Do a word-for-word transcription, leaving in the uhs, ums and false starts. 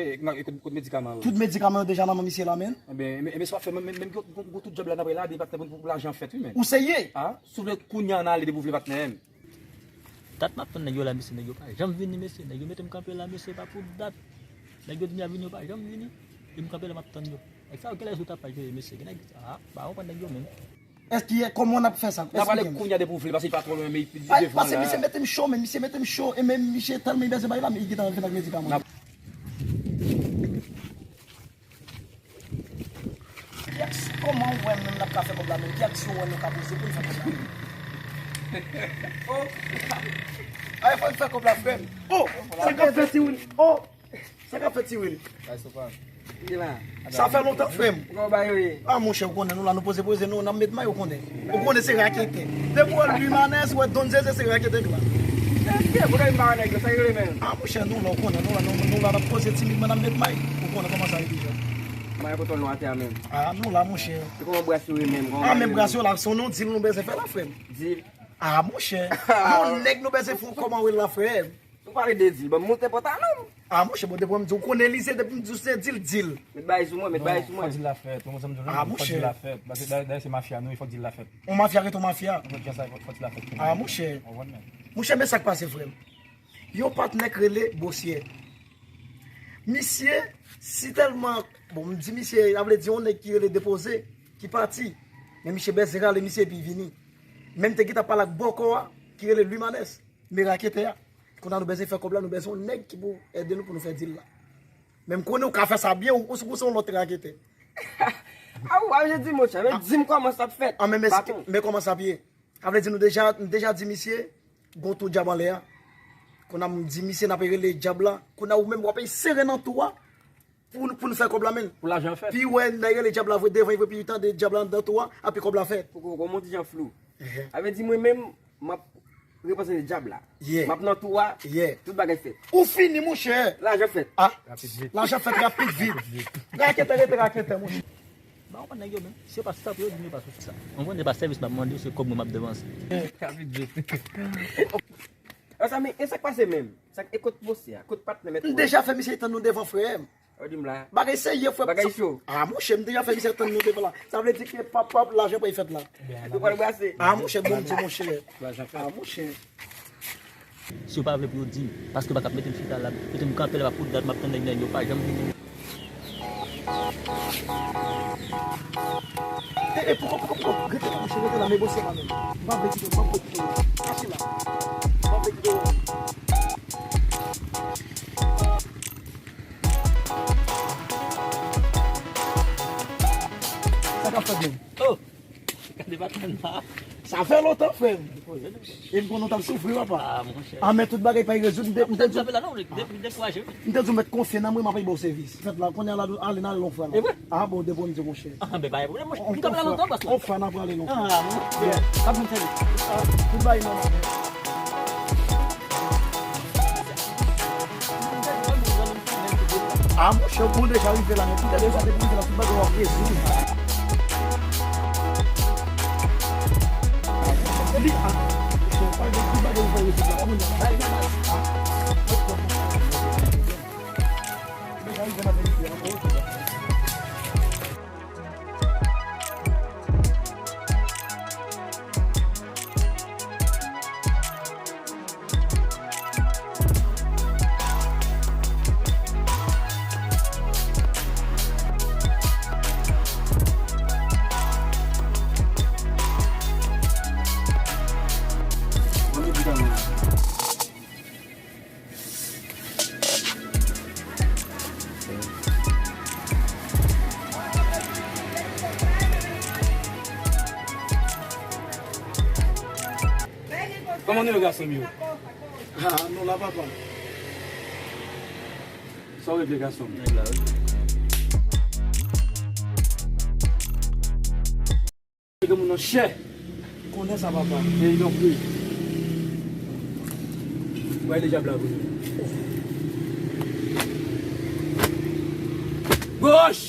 E, nan, e kot, kot medikaman yo? Tout medikaman yo deja nan men misye la, menn. Enben, enben, enben, sa w ap fè, menm, menm, menm, gon, gon, gon tout djòb la nan pay la, depi patnè pou, pou lajan fèt, wi, menn. Ou serye? A? Si w vle kounye a n ale depi w vle patnè, menn. Dat m ap tann nèg yo la, mesye, nèg yo pa janm vini, mesye. Nèg yo mete m kanpe la, mesye, pa pou dat. Nèg yo di m y ap vini, yo pa janm vini. E m kanpe la, m ap tann yo. Nèg sa yo, genlè sou tapaj yo ye, mesye. Gen nèg, a, pa konprann nèg yo menm. Èske, kòman n ap fè sa? N ap ale kounye a depi w vle, paske li pa twò lwen, men li devan la. Paske misye mete m cho, men misye mete m cho, e men misye tèlman li bezwen bay la, men li gentan vin ak medikaman. Ki aksyon, kòman w wè menm n ap ka fè kòb la menm? Ki aksyon w wè nou ka poze pou n fè kòb la menm? Oh! Ay, fò n fè kòb la, frè m. Oh! Sa k ap fè Ti Will? Oh! Sa k ap fèt, Ti Will? Bay sopa. Li la. Sa fè lontan, frè m. Kòman bagay yo ye? A, monchè, ou konnen, nou la, nou poze poze, nou, n ap met may, ou konnen. Ou konnen se raketè. Depi w wè Louis Manès, ou wè Don Zeze, se raketè nou la. Eske pou Louis Manès, sa rele menm? A, monchè, nou la, ou konnen, nou la, nou, nou la, n ap poze timidman, n ap met may. Ou konnen kòman sa ye deja. May kote w nou atè a menm. A, nou la, monchè. E kòman bras yo ye menm? A, men bras yo la, se yon dil nou bezwen fè la, frè m. Dil? A, monchè. Yon nèg nou bezwen fè yon kòman w ye la, frè m. Ou pale de dil, ban m monte pantalon m. A, monchè, bon, depi w di w konnen li se, depi m di w se dil, dil. Met bagay sou mwen, met bagay sou mwen. Fò dil la fèt, mwen, sa m di w, fò dil la fèt. Paske dayè, dayè se mafya nou, fò dil la fèt. On mafya rete on mafya. Fò dil la fèt. A, monchè. Monchè, men sa k pase, frè m. Yon patnè k rele Bosyè. Misye, si tèlman, bon, m di misye, sa vle di yon nèg ki rele Depoze, ki pati. Men misye bezwen rale misye epi vini. Men m te gentan pale ak bòkò a, ki rele Louis Manès. Men raketè a. Kounye a nou bezwen fè kòb la, nou bezwen yon nèg ki pou ede nou pou nou fè dil la. Men m konnen ou ka fè sa byen, ou, ou, ou se yon lòt raketè. A ou, a, je di, monchè, men di m kòman sa ap fèt. A, men, men, men kòman sa ap ye? Sa vle di nou deja, nou deja di misye, gon tou djab anlè a. Kounye a m di misye n ap rele djab la. Kounye a ou menm w ap sere nan tou a. Pou, pou nou fè kòb la, menn. Pou lajan fèt. Pi wè, nèg rele djab la vre devan, pi tande djab la anndan tou a, api kòb la fèt. Poko, kòm on ti jan flou. Sa vle di mwen menm, m ap repanse djab la. Yeah. M ap nan tou a, yeah, tout bagay fèt. Ou fini, monchè. Lajan fèt. A, lajan fèt rapid vit. Raketè rete raketè, monchè. Ba ou pa nèg yo menm. Si yo pa sou sa pou yo di m yo pa sou sa. Ou konprann, se pa sèvis m ap mande yo, se kòb mwen m ap depanse. Rapid vit. Sa, men, e sa k pase menm? Sa k, e kot Bosyè a? Kot patnè mèt mwen? M deja fè misye tann nou devan, frè m. Ou di m la. Bagay serye, frè. Bagay cho. A, monchè, m deja fè misye tann nou devan la. Sa vle di ke pap, pap, lajan pral fèt la. Ou pral brase. A, monchè, bon, m di, monchè. A, monchè. Si yo pa vle pou yo di m, paske yo pa ka mete m chita la, mete m kanpe la, pa pou dat m ap tann nèg, nèg yo pa janm vini. E, e, poko, poko, poko, rete la, monchè, rete la, men bon, se pa menm. M pa vle kite w, m pa vle kite w. Kache la. M pa vle kite w. Sa k ap fèt menm? Oh! Gade patnè m nan. Sa fè lontan, frè m. E m konnen w t ap soufri, papa. A, monchè. A, men tout bagay pa rezoud. M te, m te di w, m te di w mèt konfye nan mwen, m ap ba w sèvis. Fèt la, kounye a la, ale, n ale lon fwa la. E vre? A, bon, depi w di, monchè. A, men pa gen pwoblèm, monchè. M t ap la lontan, bòs la. On fwa, n ap ale lon fwa. A, monchè. Ap vin sèvis. Tout bagay nòmal. A, monchè, ou deja rive la, men tout bagay sa depi rive la, tout bagay w ap rezoud. Li, a, monchè, pa gen tout bagay ou fè rezoud la, kounye a. Deja rive la, men li fè ankò. Kòman nou ye, gason m yo? A, nou la, papa. Sa w regle, gason m? Nèg la, wi. Gen moun nan chè. Konnen sa, papa. Gen yon pri. Bay le dyab la pou nou. Goch!